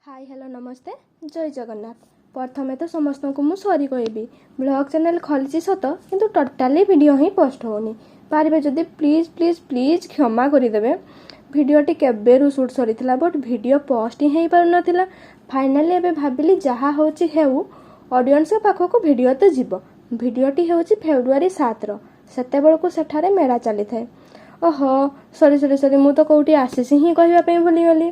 High, hello, ନମସ୍ତେ, ଜୟ ଜଗନ୍ନାଥ। ପ୍ରଥମେ ତ ସମସ୍ତଙ୍କୁ ମୁଁ ସରି କହିବି। ବ୍ଲଗ୍ ଚ୍ୟାନେଲ୍ ଖୋଲିଛି ସତ, କିନ୍ତୁ ଟୋଟାଲି ଭିଡ଼ିଓ ହିଁ ପୋଷ୍ଟ ହେଉନି। ପାରିବେ ଯଦି ପ୍ଲିଜ୍ ପ୍ଲିଜ୍ ପ୍ଲିଜ୍ କ୍ଷମା କରିଦେବେ। ଭିଡ଼ିଓଟି କେବେରୁ ସୁଟ୍ ସରିଥିଲା, ବଟ୍ ଭିଡ଼ିଓ ପୋଷ୍ଟ ହିଁ ହେଇପାରୁନଥିଲା। ଫାଇନାଲି ଏବେ ଭାବିଲି, ଯାହା ହେଉଛି ହେଉ, ଅଡ଼ିଏନ୍ସଙ୍କ ପାଖକୁ ଭିଡ଼ିଓ ତ ଯିବ। ଭିଡ଼ିଓଟି ହେଉଛି ଫେବୃଆରୀ 7ର। ସେତେବେଳକୁ ସେଠାରେ ମେଳା ଚାଲିଥାଏ। ଓହୋ, ସରି ସରି ସରି, ମୁଁ ତ କେଉଁଠି ଆସିଛି ହିଁ କହିବା ପାଇଁ ଭୁଲିଗଲି।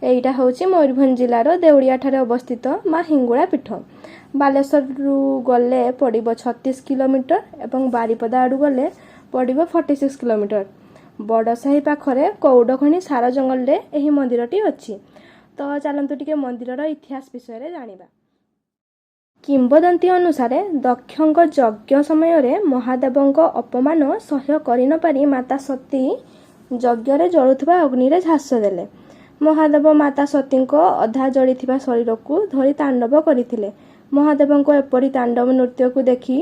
ଏଇଟା ହେଉଛି ମୟୂରଭଞ୍ଜ ଜିଲ୍ଲାର ଦେଉଳିଆଠାରେ ଅବସ୍ଥିତ ମା ହିଙ୍ଗୁଳା ପୀଠ। ବାଲେଶ୍ୱରରୁ ଗଲେ ପଡ଼ିବ 36 କିଲୋମିଟର ଏବଂ ବାରିପଦା ଆଡ଼ୁ ଗଲେ ପଡ଼ିବ 46 କିଲୋମିଟର। ବଡ଼ସାହି ପାଖରେ କଉଡ଼ଖଣି ସାର ଜଙ୍ଗଲରେ ଏହି ମନ୍ଦିରଟି ଅଛି। ତ ଚାଲନ୍ତୁ, ଟିକେ ମନ୍ଦିରର ଇତିହାସ ବିଷୟରେ ଜାଣିବା। କିମ୍ବଦନ୍ତୀ ଅନୁସାରେ, ଦକ୍ଷଙ୍କ ଯଜ୍ଞ ସମୟରେ ମହାଦେବଙ୍କ ଅପମାନ ସହ୍ୟ କରିନପାରି ମାତା ସତୀ ଯଜ୍ଞରେ ଜଳୁଥିବା ଅଗ୍ନିରେ ଝାସ ଦେଲେ। ମହାଦେବ ମାତା ସତୀଙ୍କ ଅଧା ଜଳିଥିବା ଶରୀରକୁ ଧରି ତାଣ୍ଡବ କରିଥିଲେ। ମହାଦେବଙ୍କ ଏପରି ତାଣ୍ଡବ ନୃତ୍ୟକୁ ଦେଖି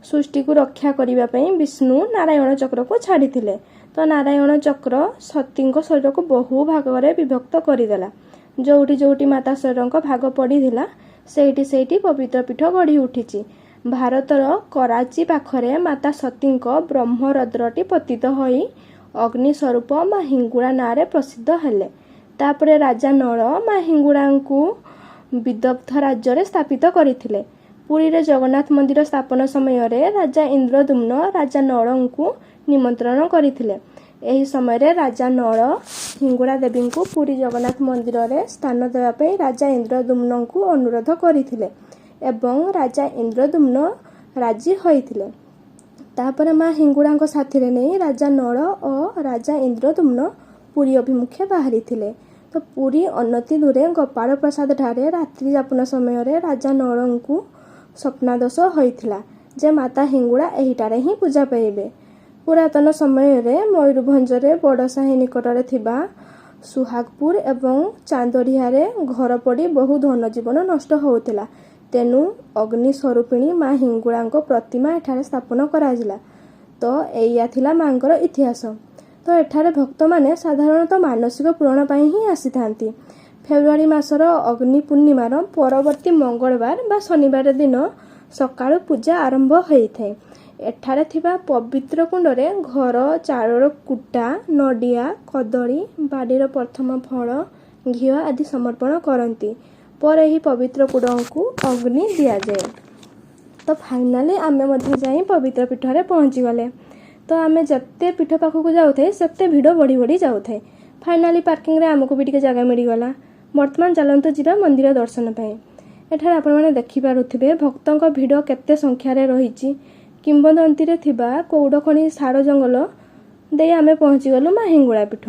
ସୃଷ୍ଟିକୁ ରକ୍ଷା କରିବା ପାଇଁ ବିଷ୍ଣୁ ନାରାୟଣ ଚକ୍ରକୁ ଛାଡ଼ିଥିଲେ। ତ ନାରାୟଣ ଚକ୍ର ସତୀଙ୍କ ଶରୀରକୁ ବହୁ ଭାଗରେ ବିଭକ୍ତ କରିଦେଲା। ଯୋଉଠି ଯୋଉଠି ମାତା ଶରୀରଙ୍କ ଭାଗ ପଡ଼ିଥିଲା, ସେଇଠି ସେଇଠି ପବିତ୍ର ପୀଠ ଗଢ଼ି ଉଠିଛି। ଭାରତର କରାଚି ପାଖରେ ମାତା ସତୀଙ୍କ ବ୍ରହ୍ମରନ୍ଧ୍ରଟି ପତିତ ହୋଇ ଅଗ୍ନି ସ୍ୱରୂପ ମା ହିଙ୍ଗୁଳା ନାଁରେ ପ୍ରସିଦ୍ଧ ହେଲେ। ତାପରେ ରାଜା ନଳ ମା ହିଙ୍ଗୁଳାଙ୍କୁ ବିଦଗ୍ଧ ରାଜ୍ୟରେ ସ୍ଥାପିତ କରିଥିଲେ। ପୁରୀରେ ଜଗନ୍ନାଥ ମନ୍ଦିର ସ୍ଥାପନ ସମୟରେ ରାଜା ଇନ୍ଦ୍ରଦ୍ୟୁମ୍ନ ରାଜା ନଳଙ୍କୁ ନିମନ୍ତ୍ରଣ କରିଥିଲେ। ଏହି ସମୟରେ ରାଜା ନଳ ହିଙ୍ଗୁଳା ଦେବୀଙ୍କୁ ପୁରୀ ଜଗନ୍ନାଥ ମନ୍ଦିରରେ ସ୍ଥାନ ଦେବା ପାଇଁ ରାଜା ଇନ୍ଦ୍ରଦ୍ୟୁମ୍ନଙ୍କୁ ଅନୁରୋଧ କରିଥିଲେ ଏବଂ ରାଜା ଇନ୍ଦ୍ରଦ୍ୟୁମ୍ନ ରାଜି ହୋଇଥିଲେ। ତାପରେ ମା ହିଙ୍ଗୁଳାଙ୍କ ସାଥିରେ ନେଇ ରାଜା ନଳ ଓ ରାଜା ଇନ୍ଦ୍ରଦ୍ୟୁମ୍ନ ପୁରୀ ଅଭିମୁଖେ ବାହାରିଥିଲେ। ତ ପୁରୀ ଅନତି ଦୂରେ ଗୋପାଳ ପ୍ରସାଦ ଠାରେ ରାତ୍ରି ଯାପନ ସମୟରେ ରାଜା ନଳଙ୍କୁ ସ୍ୱପ୍ନାଦେଶ ହୋଇଥିଲା ଯେ ମାତା ହିଙ୍ଗୁଳା ଏହିଠାରେ ହିଁ ପୂଜା ପାଇବେ। ପୁରାତନ ସମୟରେ ମୟୂରଭଞ୍ଜରେ ବଡ଼ସାହି ନିକଟରେ ଥିବା ସୁହାଗପୁର ଏବଂ ଚାନ୍ଦଡ଼ିହାରେ ଘର ପୋଡ଼ି ବହୁ ଧନଜୀବନ ନଷ୍ଟ ହେଉଥିଲା। ତେଣୁ ଅଗ୍ନି ସ୍ୱରୂପିଣୀ ମା ହିଙ୍ଗୁଳାଙ୍କ ପ୍ରତିମା ଏଠାରେ ସ୍ଥାପନ କରାଯିଲା। ତ ଏଇଆ ଥିଲା ମାଙ୍କର ଇତିହାସ। ତ ଏଠାରେ ଭକ୍ତମାନେ ସାଧାରଣତଃ ମାନସିକ ପୂରଣ ପାଇଁ ହିଁ ଆସିଥାନ୍ତି। ଫେବୃଆରୀ ମାସର ଅଗ୍ନି ପୂର୍ଣ୍ଣିମାର ପରବର୍ତ୍ତୀ ମଙ୍ଗଳବାର ବା ଶନିବାର ଦିନ ସକାଳୁ ପୂଜା ଆରମ୍ଭ ହୋଇଥାଏ। ଏଠାରେ ଥିବା ପବିତ୍ର କୁଣ୍ଡରେ ଘର ଚାଉଳର କୁଟା, ନଡ଼ିଆ, କଦଳୀ, ବାଡ଼ିର ପ୍ରଥମ ଫଳ, ଘିଅ ଆଦି ସମର୍ପଣ କରନ୍ତି। ପରେ ଏହି ପବିତ୍ର କୁଣ୍ଡକୁ ଅଗ୍ନି ଦିଆଯାଏ। ତ ଫାଇନାଲି ଆମେ ମଧ୍ୟ ଯାଇ ପବିତ୍ର ପୀଠରେ ପହଞ୍ଚିଗଲେ। ତ ଆମେ ଯେତେ ପୀଠ ପାଖକୁ ଯାଉଥାଏ, ସେତେ ଭିଡ଼ ବଢ଼ି ବଢ଼ି ଯାଉଥାଏ। ଫାଇନାଲି ପାର୍କିଂରେ ଆମକୁ ବି ଟିକେ ଜାଗା ମିଳିଗଲା। ବର୍ତ୍ତମାନ ଚାଲନ୍ତୁ ଯିବା ମନ୍ଦିର ଦର୍ଶନ ପାଇଁ। ଏଠାରେ ଆପଣମାନେ ଦେଖିପାରୁଥିବେ, ଭକ୍ତଙ୍କ ଭିଡ଼ କେତେ ସଂଖ୍ୟାରେ ରହିଛି। କିମ୍ବଦନ୍ତୀରେ ଥିବା କଉଡ଼ଖଣି ସାର ଜଙ୍ଗଲ ଦେଇ ଆମେ ପହଞ୍ଚିଗଲୁ ମା ହିଙ୍ଗୁଳା ପୀଠ।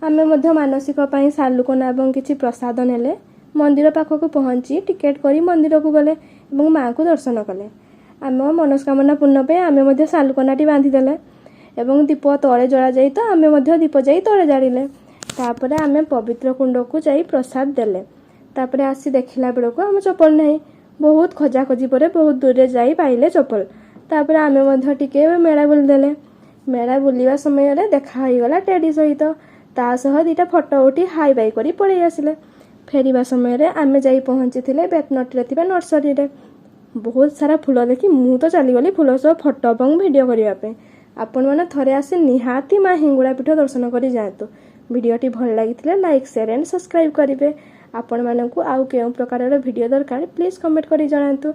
ଆମେ ମଧ୍ୟ ମାନସିକ ପାଇଁ ସାଲୁକନା ଏବଂ କିଛି ପ୍ରସାଦ ନେଲେ। ମନ୍ଦିର ପାଖକୁ ପହଞ୍ଚି ଟିକେଟ୍ କରି ମନ୍ଦିରକୁ ଗଲେ ଏବଂ ମାଆଙ୍କୁ ଦର୍ଶନ କଲେ। ଆମ ମନସ୍କାମନା ପୂର୍ଣ୍ଣ ପାଇଁ ଆମେ ମଧ୍ୟ ସାଲୁକନାଟି ବାନ୍ଧିଦେଲେ ଏବଂ ଦୀପ ତଳେ ଜଳାଯାଇ, ତ ଆମେ ମଧ୍ୟ ଦୀପ ଯାଇ ତଳେ ଜାଳିଲେ। ତାପରେ ଆମେ ପବିତ୍ର କୁଣ୍ଡକୁ ଯାଇ ପ୍ରସାଦ ଦେଲେ। ତାପରେ ଆସି ଦେଖିଲା ବେଳକୁ ଆମ ଚପଲ ନାହିଁ। ବହୁତ ଖୋଜାଖୋଜି ପରେ ବହୁତ ଦୂରରେ ଯାଇ ପାଇଲେ ଚପଲ। ତାପରେ ଆମେ ମଧ୍ୟ ଟିକେ ମେଳା ବୁଲିଦେଲେ। ମେଳା ବୁଲିବା ସମୟରେ ଦେଖା ହୋଇଗଲା ଟେଡି ସହିତ। ତା ସହ ଦୁଇଟା ଫଟୋ ଉଠି ହାଇ ବାଇ କରି ପଳେଇ ଆସିଲେ। ଫେରିବା ସମୟରେ ଆମେ ଯାଇ ପହଞ୍ଚିଥିଲେ ବେତନଟୀରେ ଥିବା ନର୍ସରୀରେ। ବହୁତ ସାରା ଫୁଲ ଦେଖି ମୁଁ ତ ଚାଲିଗଲି ଫୁଲ ସହ ଫଟୋ ଏବଂ ଭିଡ଼ିଓ କରିବା ପାଇଁ। ଆପଣମାନେ ଥରେ ଆସି ନିହାତି ମା ହିଙ୍ଗୁଳା ପୀଠ ଦର୍ଶନ କରି ଯାଆନ୍ତୁ। ଭିଡ଼ିଓଟି ଭଲ ଲାଗିଥିଲେ ଲାଇକ୍, ସେୟାର ଆଣ୍ଡ ସବସ୍କ୍ରାଇବ୍ କରିବେ। ଆପଣମାନଙ୍କୁ ଆଉ କେଉଁ ପ୍ରକାରର ଭିଡ଼ିଓ ଦରକାର, ପ୍ଲିଜ୍ କମେଣ୍ଟ କରି ଜଣାନ୍ତୁ।